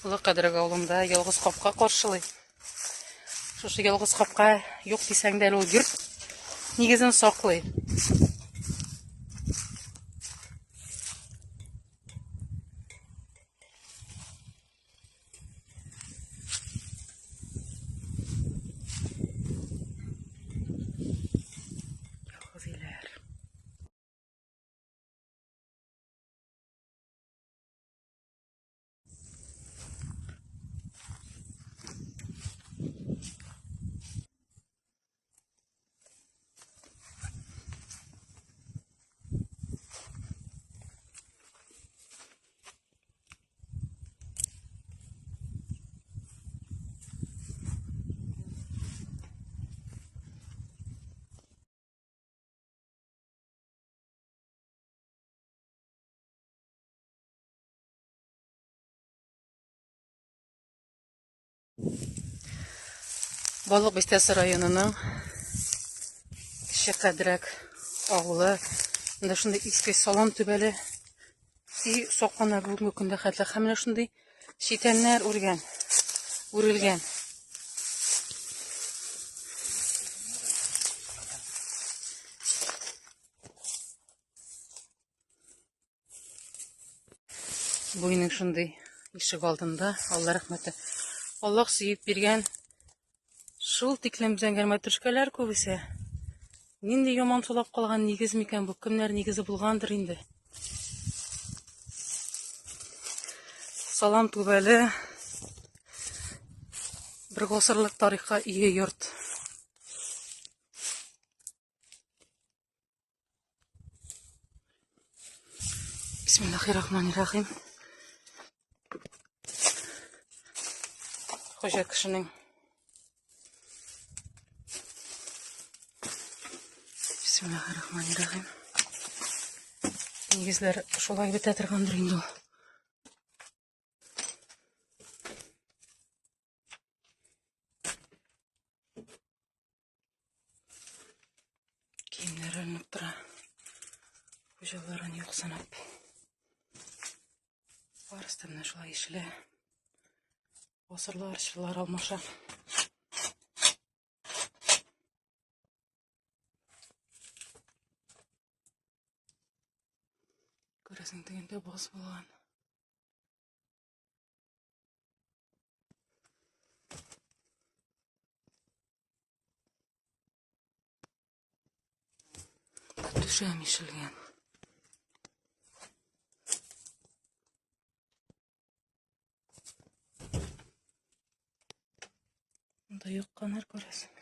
Олы Кадрәк авылында ялгыз капка каршылый. Шушы ялгыз капка юк дисәң дә әле ул йорт нигезен саклый. Ялгыз өйләр. Балык Бистәсе районының Кече Кадрәк авылы. Монда шундый иске салам түбәле өй саклана бүгенге көндә хәтле. Һәм менә шундый читәннәр үргән, үрелгән. Бу өйнең шундый ишек алдында, Алла рәхмәте. Аллаһ сөеп биргән шул тиклем зәңгәр мәтрүшкәләр күбесе. Нинди яман сулап калган нигез микән бу? Кемнәр нигезе булгандыр инде? Салам түбәле бер гасырлык тарихка ия йорт. Бисмиллахи-рахмани-рахим. Хуҗа кешенең Бисмиллахи-рахмани-рахим. Нигезләр шулай бетә торгандыр инде ул. Киемнәр эленеп тора. Хуҗаларын юк санап. Барысы да менә шулай ишелә. Гасырлар, чорлар алмаша. Күрәсең, тегендә баз булган. Түшәм ишелгән. Монда юкканнар күрәсең.